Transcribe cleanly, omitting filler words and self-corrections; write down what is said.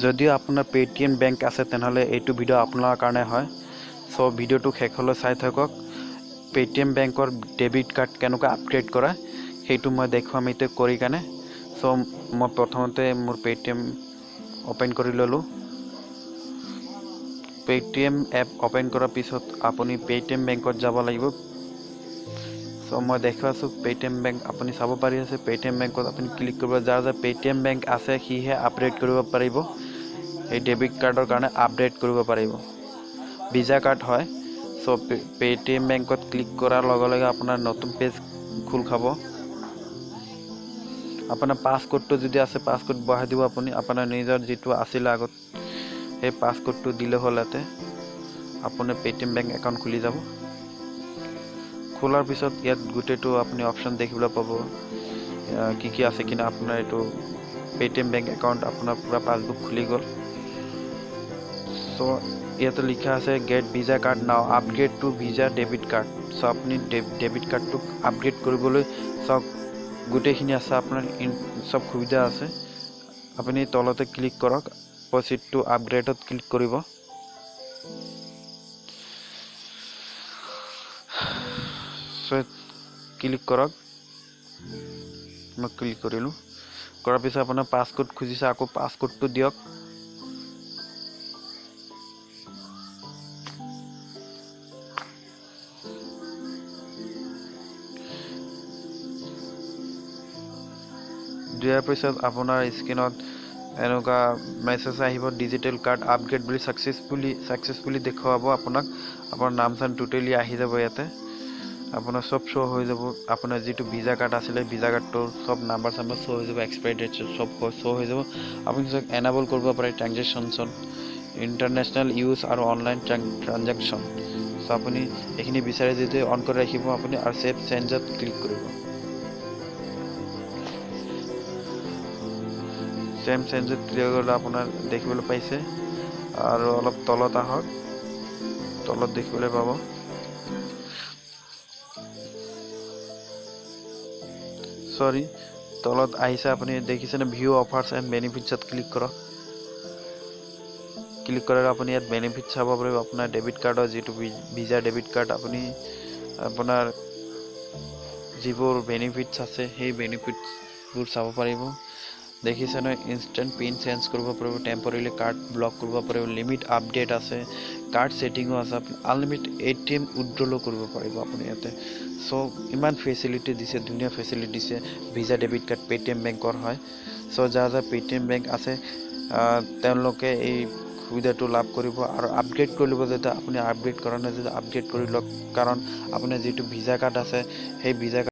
যদিও আপোনাৰ Paytm bank আছে তেনেহ'লে এইটো ভিডিঅ' আপোনাৰ কাৰণে হয়। চ' ভিডিঅ'টো শেষলৈ চাই থাকক। পেটিএম বেংকৰ ডেবিট কাৰ্ড কেনেকুৱা আপগ্ৰেড কৰা সেইটো মই দেখুৱাম এতিয়া কৰি কাৰণে। চ' মই প্ৰথমতে মোৰ পেটিএম অ'পেন কৰি ল'লোঁ। পেটিএম এপ অ'পেন কৰাৰ পিছত আপুনি পেটিএম বেংকত যাব লাগিব। চ' মই দেখুৱাইছোঁ পেটিএম বেংক, আপুনি চাব পাৰি আছে। পেটিএম বেংকত আপুনি ক্লিক কৰিব। যাৰ যাৰ পেটিএম বেংক আছে সিহে আপগ্ৰেড কৰিব পাৰিব, এই ডেবিট কাৰ্ডৰ কাৰণে আপডেট কৰিব পাৰিব। ভিজা কাৰ্ড হয়। চ' পেটিএম বেংকত ক্লিক কৰাৰ লগে লগে আপোনাৰ নতুন পেজ খোল খাব। আপোনাৰ পাছক'ডটো যদি আছে পাছক'ড বহাই দিব আপুনি, আপোনাৰ নিজৰ যিটো আছিলে আগত সেই পাছক'ডটো দিলে হ'ল ইয়াতে আপোনাৰ পেটিএম বেংক একাউণ্ট খুলি যাব। খোলাৰ পিছত ইয়াত গোটেইটো আপুনি অপশ্যন দেখিবলৈ পাব, কি কি আছে কিনা। আপোনাৰ এইটো পেটিএম বেংক একাউণ্ট আপোনাৰ পূৰা পাছবুক খুলি গ'ল। চ' ইয়াতে লিখা আছে get Visa card now, upgrade to Visa debit card. So' আপুনি ডেবিট কাৰ্ডটোক আপগ্ৰেড কৰিবলৈ চাওক গোটেইখিনি আছে, আপোনাৰ চব সুবিধা আছে। আপুনি তলতে ক্লিক কৰক, প্ৰচিড টু আপগ্ৰেডত ক্লিক কৰিব। ক্লিক কৰক, মই ক্লিক কৰিলোঁ। কৰাৰ পিছত আপোনাৰ পাছক'ড খুজিছে, আকৌ পাছক'ডটো দিয়ক। দিয়াৰ পিছত আপোনাৰ স্ক্ৰীণত এনেকুৱা মেছেজ আহিব, ডিজিটেল কাৰ্ড আপগ্ৰেড বুলি ছাকচেছফুলি দেখুৱাব আপোনাক। আপোনাৰ নাম চাম টোটেলি আহি যাব ইয়াতে, আপোনাৰ চব শ্ব' হৈ যাব। আপোনাৰ যিটো ভিজা কাৰ্ড আছিলে ভিজা কাৰ্ডটোৰ চব নাম্বাৰ চাম্বাৰ শ্ব' হৈ যাব, এক্সপায়াৰী ডেট চব শ্ব' হৈ যাব। আপুনি চব এনাবল কৰিব পাৰে ট্ৰানজেকশ্যনছত, ইণ্টাৰনেশ্যনেল ইউজ আৰু অনলাইন ট্ৰানজেকশ্যন। চ' আপুনি এইখিনি বিচাৰি যদি অন কৰি ৰাখিব আপুনি আৰু ছেভ চেঞ্জত ক্লিক কৰিব। ছেম চেঞ্জত ক্লিক কৰিলে আপোনাৰ দেখিবলৈ পাইছে। আৰু অলপ তলত আহক, তলত দেখিবলৈ পাব। চৰি, তলত আহিছে, আপুনি দেখিছেনে ভিউ অফাৰ্ছ এণ্ড বেনিফিটছত ক্লিক কৰক। ক্লিক কৰাৰ আপুনি ইয়াত বেনিফিট চাব পাৰিব। আপোনাৰ ডেবিট কাৰ্ডৰ যিটো ভিজা ডেবিট কাৰ্ড, আপুনি আপোনাৰ যিবোৰ বেনিফিটছ আছে সেই বেনিফিটছবোৰ চাব পাৰিব। দেখিছে নহয়, ইনষ্টেণ্ট পিন চেঞ্জ কৰিব পাৰিব, টেম্পৰেলি কাৰ্ড ব্লক কৰিব পাৰিব, লিমিট আপডেট আছে, কাৰ্ড ছেটিঙো আছে, আপুনি আনলিমিট ATM উইড্ৰলো কৰিব পাৰিব আপুনি ইয়াতে। চ' ইমান ফেচিলিটি দিছে, ধুনীয়া ফেচিলিটি দিছে ভিজা ডেবিট কাৰ্ড পেটিএম বেংকৰ হয়। চ' যাৰ যাৰ পেটিএম বেংক আছে তেওঁলোকে এই সুবিধাটো লাভ কৰিব আৰু আপগ্ৰেড কৰি ল'ব। যাতে আপুনি আপগ্ৰেড কৰা নাই যদি আপগ্ৰেড কৰি লওক, কাৰণ আপোনাৰ যিটো ভিজা কাৰ্ড আছে সেই ভিজা